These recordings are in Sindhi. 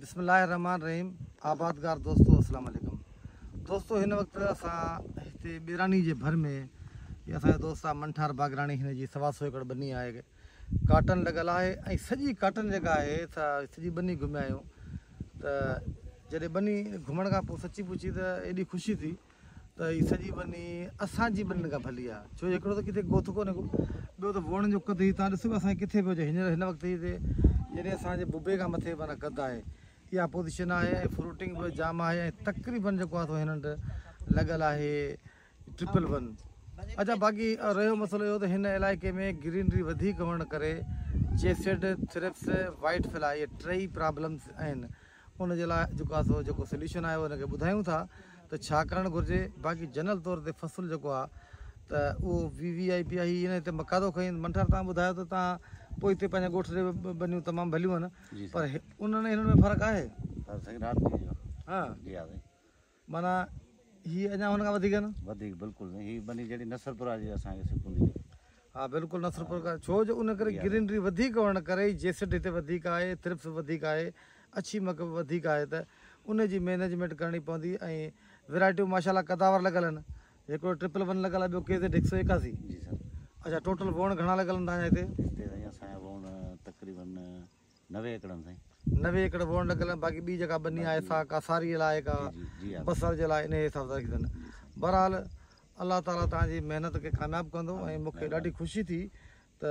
بسم الله الرحمٰن الرحيم آبادگار دوستو السلام عليڪم دوستو هن وقت اسان هتي ٻيراني جي ڀر ۾ هي اسان جو دوست آهي منٺار باگراڻي هن جي سوا سو ايڪڙ ٻني آهي ڪاٽن لڳل آهي ۽ سڄي ڪاٽن جيڪا آهي سا سڄي ٻني گهميا آهيون ته جڏهن ٻني گهمڻ کان پوء سچي پڇي ته ايڏي خوشي ٿي ته هي سڄي ٻني اسان جي ٻنين کان ڀلي آهي ڇو جو هڪڙو ته ڪٿي گوٿ ڪونهي ڪو ٻيو ته ووڻن جو قد هي تان ڏسو اسان ڪٿي پيو اچي هينئر هن وقت هي جڏهن اسان جي ببي کان مٿي معنيٰ قد آهي اها پوزيشن آهي ۽ فروٽنگ به جام آهي ۽ تقريبن جيڪو آهي سو هنن وٽ لڳل آهي ٽرپل ون اچا باقي رهيو مسئلو اهو ته هن علائقي ۾ گرينري وڌيڪ هئڻ ڪري جيسڊ ٿرپس وائيٽ فلائي اهي ٽئي پرابلمس آهن ان جي لاء جيڪو آهي سو جيڪو سوليوشن آهي ان کي ٻڌايون ٿا ته ڇا ڪرڻ گهرجي باقي جنرل طور تي فصل جيڪو آهي ته اهو وي وي آء پي آهي هي هن هتي مقادو کئي منٺار تان ٻڌايو ته تان پوء هتي پنهنجي ڳوٺ جي ٻنيون تمام ڀليون آهن پر انهن ۽ هنن ۾ فرق آهي فرق سائين رات ڏينهن جو ها جي ها سائين معنيٰ هي اڃا هن کان وڌيڪ نه؟ وڌيڪ بلڪل سائين هي ٻني جهڙي نصرپور جي اسان کي سڪون ڏي. ها بلڪل نصرپور کان ڇو جو ان ڪري گرينري وڌيڪ هئڻ ڪري ئي جيسڊ هتي وڌيڪ آهي ٿرپس به وڌيڪ آهي اڇي مڪ به وڌيڪ آهي ته ان جي مينيجمينٽ ڪرڻي پوندي ۽ ورائٽيون ماشاء الله قداور لڳل آهن هڪڙو ٽرپل ون لڳل آهي ٻيو ڪي زيڊ 181. جي سر. اڇا ٽوٽل ووڻ گهڻا لڳل آهن توهان جا هتي؟ هتي سائين اسان جا ووڻ تقريبن 90 ايڪڙن سائين. 90 ايڪڙ ووڻ لڳل آهن باقي ٻي جيڪا ٻني آهي سا ڪا ساري لاء ڪا بصر جي لاء انهي حساب سان رکي اٿن. بهرحال الله تعالي توهان جي محنت کي ڪامياب ڪندو ۽ مون کي ڏاڍي خوشي ٿي ته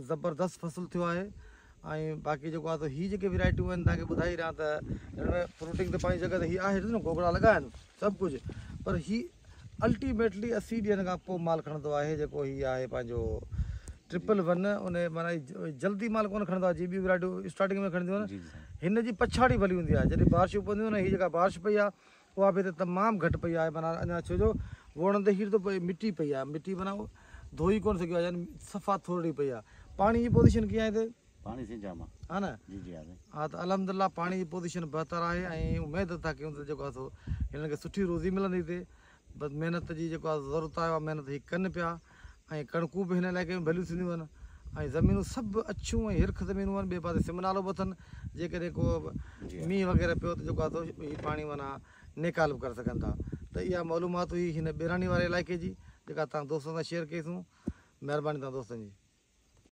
زبردست فصل ٿيو آهي ۽ باقي جيڪو آهي سو هي جيڪي ورائٽيون آهن توهان کي ٻڌائي رهيان ته هن ۾ فروٽنگ ته پنهنجي جڳهه تي هي آهي ڏسو نه گوگڙا لڳا آهن سڀ ڪجهه پر هي الٽيميٽلي 80 ڏينهن کان پوء مال کڻندو آهي جيڪو هي آهي پنهنجو ٽرپل ون ان معنيٰ جلدي مال ڪونه کڻندو آهي جي ٻيون ورائٽيون اسٽارٽنگ ۾ کڻنديون آهن هن جي پڇاڙي ڀلي هوندي آهي جڏهن بارشون پونديون آهن هي جيڪا بارش پئي آهي اها به هتي تمام گهٽ پئي آهي معنيٰ اڃا ڇو جو ووڻن تي هير ته مٽي پئي آهي مٽي معنيٰ ڌوئي ڪونه سگهيو آهي يعني صفا ٿورڙي پئي آهي پاڻي جي پوزيشن ڪيئن آهي هتي؟ پاڻي سائين جام آهي. ها نه؟ جي جي ها سائين. ها ته الحمد لله پاڻي جي پوزيشن بهتر آهي ۽ اميد ٿا ڪيون ته جيڪو آهي سو هنن کي سٺي روزي ملندي هتي بس محنت جي جيڪو آهي ضرورت آهي اها محنت هي ڪن پيا ۽ ڪڻڪون به هن علائقي ۾ ڀليون ٿينديون آهن ۽ زمينون سڀ اڇيون ۽ هرک زمينون آهن ٻئي پاسي سم نالو به اٿن جيڪڏهن ڪو مينهن وغيره پيو ته جيڪو آهي سو هي پاڻي معنيٰ نيڪال به ڪري سگهن ٿا ته اها معلومات هئي هن ٻيراڻي واري علائقي جي جيڪا توهان دوستن سان شيئر ڪئي سون مهرباني توهان دوستن جي.